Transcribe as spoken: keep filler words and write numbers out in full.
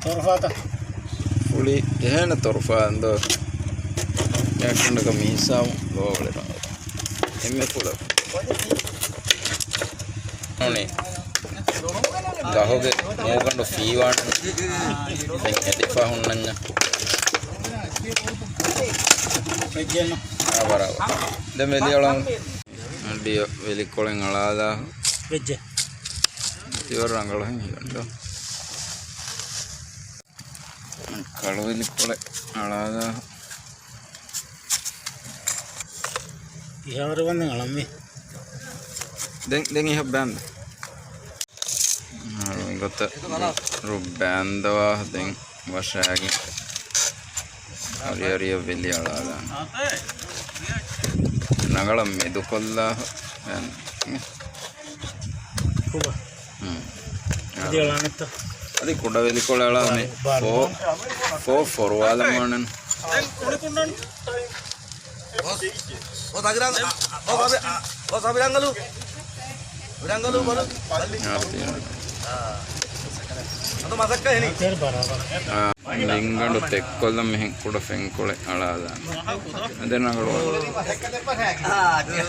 ތޮރުފާތަ؟ ފުޅި ޖެހޭނެ ތޮރުފާ އަނދޯ. އެކަނޑަކަށް މިހިސާބު ލޯވަޅި ރަނގަޅު. އެންމެ ފުޅަކު. ނޫނީ. ގަހުގެ މޫގަނޑު ފީވާން ދެން ހެދިފަ ހުންނަންޏާ. އާ، ބަރާބަރ. ދެން ވެލިއަޅަން. އަޑި ވެލިކޮޅެއް އަޅާލާ. ވެއްޖެ. ތިވަރު ރަނގަޅު ހިނގަންޑު. ކަޅުވެލިކޮޅެއް އަޅާލާ. ކިހާވަރެއް ވަންދެން އަޅަންވީ؟ ދެން، ދެން އިހަށް ބާންދެ. އަޅު ގޮތަށް ރުއް ބާންދަވާ ދެން ވަށާގެން އަރިއަރިއަށް ވެލި އަޅާލާން. ރަނގަޅަށް މެދުކޮށްލާ. ކުޑަ. ހުން. އަދި އަޅާނެތަ؟ އަދި ކުޑަވެލިކޮޅެއް އަޅާނެ. ފޯ، ފޯ ފޮރުވާލަމާނެން. ބޮސް، ބޮސް އަބިރަން، ބޮސް އަބިރަންގަލު. އަބިރަންގަލު ބަލު. އާ، ތިޔަ. އަދު މަސައްކަތް ހެނި. އާ، ނިންގަނޑު ތެއްކޮށްލަން މިހެން ކުޑަ ފެންކޮޅެއް އަޅާލާނެ. އަދެ ރަނގަޅު. އާ، ތިޔަ.